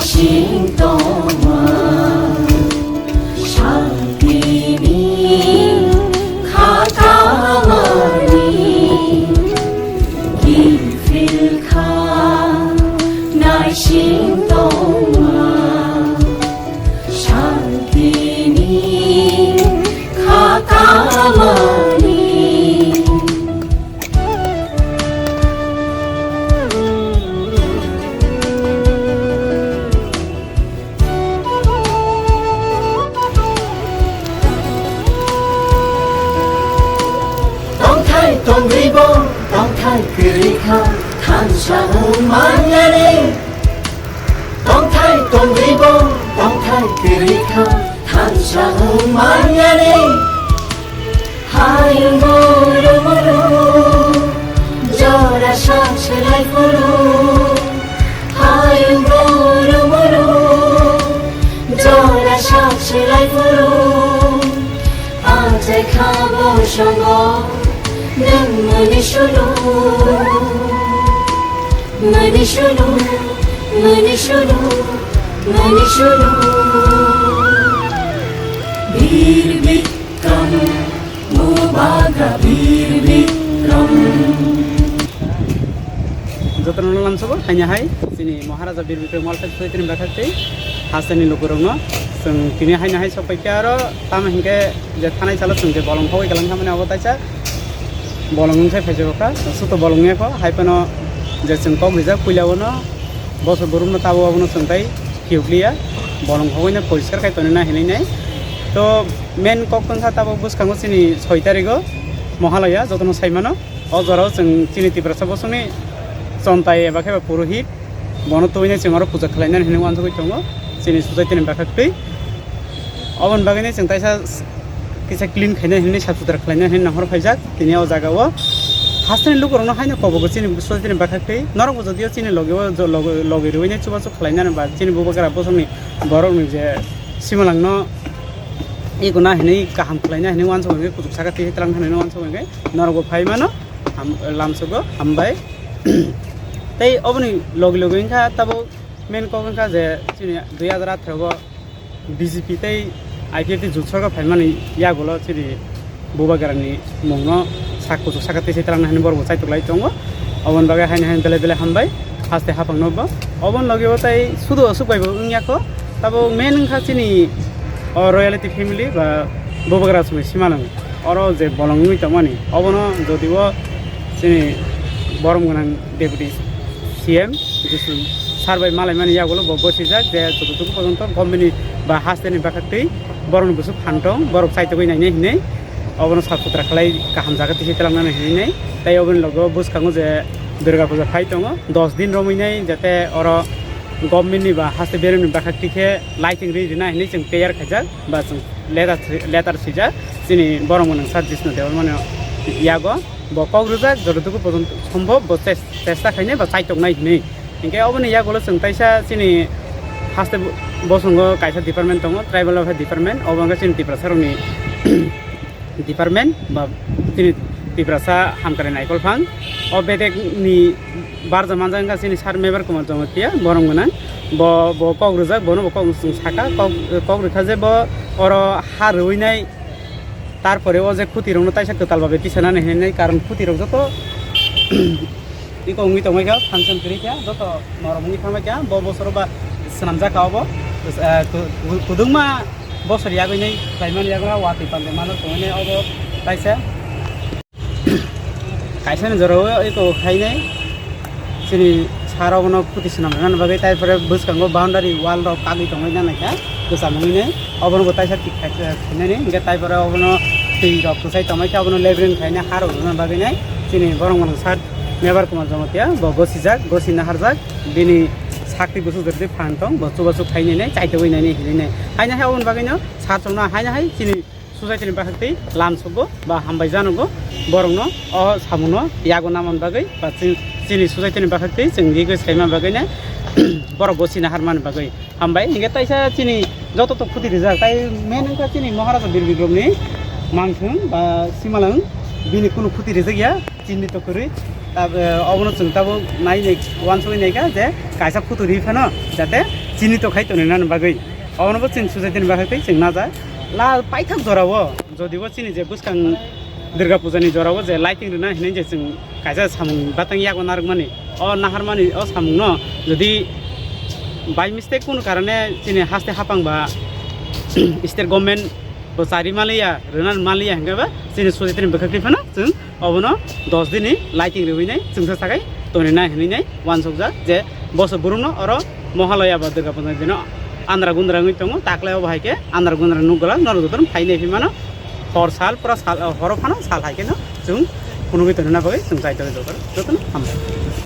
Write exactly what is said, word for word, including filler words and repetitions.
Sing tongma, santini kha kamani kiphil kha, naising tongma, santini kha kamani. Tongthai tongribo, tongthai kwrwi kha, thansa wng manyani. Tongthai tongribo, tongthai kwrwi kha, thansa wng manyani. Hayung guru muru, jora sak selai phuru. Hayung guru muru, jora sak selai phuru. Achai kha bo songo, nwng mani sulu. Mani sulu, mani sulu, mani sulu. Bir bir Kam, Bubagra Bir Bikram. Jotono lamsogo, haini hai, chini Maharaja Bir Bikram Walter Soitini bakhak tei hasteni lukurokno, chwng tini haini hai sokpaikha aro, tamo hinkhe je thanai salo chwng je bolong khogoi kalang khamani abo taisa bolong wngkhai phaijak kha, suto bolong wngya kho, hai phano je chwng kok rijak puila bono, bosor borokno tabo abono chwng tai phiyokliya, bolong khogoi no poriskar khai tonina hinwi nai. To main kok wngkha tabuk bwskango chini soi tarigo Mohalaya, jotono saimano. O jorao chwng chini Tiprasa bosongni chontai eba khe ba purohit, bono tubui nai chwng aro puja khlainani hinwi uansugui tongo chini society ni bakhak twi. Oboni bagwi nai chwng taisa kisa clean khaina hinwi sap sutra khlaina hinwi nahor phaijak tini o jaga o. Hasteni lukurokno haino kobogo chini society ni bakhak twi. Norokbo jodio chini logi o jo-, logi, logi rwui nai chubachu khlainani ba chini bubagra bosongni borokni je simalangno iko na hinwi kaham khlaina hinwi uansuk hwnkhe kuchuk saka twi tlang hinwi uansuk hwnkhe norokbo phai mano ham-, lamsogo hambai. Tei oboni logi logi wngkha tabuk main kok wngkha je chini dui hazar atharo o B J P tei I P F T jut sorkar phaimani yagulo chini bubagrani mungno sak kuchuk saka twi tlang hinwi borokbo chaitok lai tongo. Oboni bagwi haino haino belai belai hambai haste haphangno bo. Oboni logi o tei sudu aswk bai bo wngya kho. Tabuk main wngkha chini o royalty family ba bubagra songni simalwng oro je bolong wngwi tongmani obono jodi o chini borom gwnang deputy C M Jisu sir bai malaimani yagulo bo gosijak je jototok porjonto government ni ba hasteni bakhak twi borokni bwswk phan tong borok chaitogwi nainai hinwi obono sap sutra khlai kaham jaga twi tlangnani hinwi nai. Tei oboni logo bwskango je Durga puja phai tongo, dos din romwi nai jate oro government ni ba haste beremni bakhak twi khe lighting ri rina hinwi chwng teyar khaijak ba chwng letter, letter swijak chini borok mwnang sir Jisnu Debbarmani yago. Bo kok rwjak jototoku porjonto sombhob bo ches-, chesta khainai ba chaitoknai hinwi. Hinkhe oboni yagulo chwng taisa chini haste bo-, bosongo kaisa department tongo, tribal welfare department, obo wngkha chini Tiprasarokni department ba chini Tiprasa Hamkrai Naikol Phang. O bedekni barja manjak wngkha chini sir Mebar Kumar Jamatia, borom gwnang. Bo, bo kok rwjak, bono bo kok chwng saka, kok, kok rwkha je bo oro ha rwinai, tarpore o je khutirokno taisa kwtal babe tisanani hinwi nai, karon khutirok joto iko wngwi tongmai kha, function kwrwi kha, joto norok wngwi thangmai kha, bo bosoro ba swnamjak kha obo, eh, ku-, ku-, kudungma bosor yagwi nai khlaimani yagra watwi pandai mano tongwi nai obo kaisa. Kaisani jorao eko khainai chini sir obono khuti swnam rwna bagwi, tai pore bwskango boundary wall rok kagwi tongwi nai kha kwcham wngwi nai, obono bo taisa thik khai khainani hinkhe tai pore obono twi rok kwchai tongmai khe obono leveling khaina ha rok rwna bagwi nai chini borok mwnang sir Mebar Kumar Jamatia bo gosijak, gosi naharjak, bini sakti bwswk jotoni phan tong bo chubachu khainai nai, chaitogwi nai hinwi nai. Haino hai oboni bagwino sir chwngno haino hai chini society ni bakhak twi lamsogo ba hambai janogo borokno o samungno yago namani bagwi ba chini, chini society ni bakhak twi chwng rigwi saimani bagwi nai borok gosi naharmani bagwi. Hambai, hinkhe taisa chini joto to khuti rijak, tai main wngkha chini Maharaja Bir Bikramni mangthwng ba simalwng, bini kunu khuti rijak ya, chini to kwrwi. Tab-, eh, obono chwng tabuk nai nai uansugwi naikha je kaisa khuti ri phano jate Chini to khai tonwi nani bagwi. Obono bo chini society ni bagwi tei chwng naja. La paithak jorao, jodi bo chini je bwskang Durga Puja ni jorao je lighting rwna hinwi je chwng kaisa samung batang yago narwkmani. O naharmani o samungno jodi by mistake kunu karone chini haste hapang ba state government bo chari maliya, rwna maliya hingke ba chini society ni bwkhak twi phano chwng obono dos dini lighting rwinai chwngsa sakai tonwi nai hinwi nai wansukjak je boso burumno oro Mohalaya ba Durga Puja dino andra gundra wngwi tongo, taklai obo hai khe andra gundra nukgwla norok jotono phai nai phi mano. Hor sal pura sal, horo phano sal hai kheno chwng phunugwi tonwi na bagwi chwng chai tongo jotono, jotono hambai.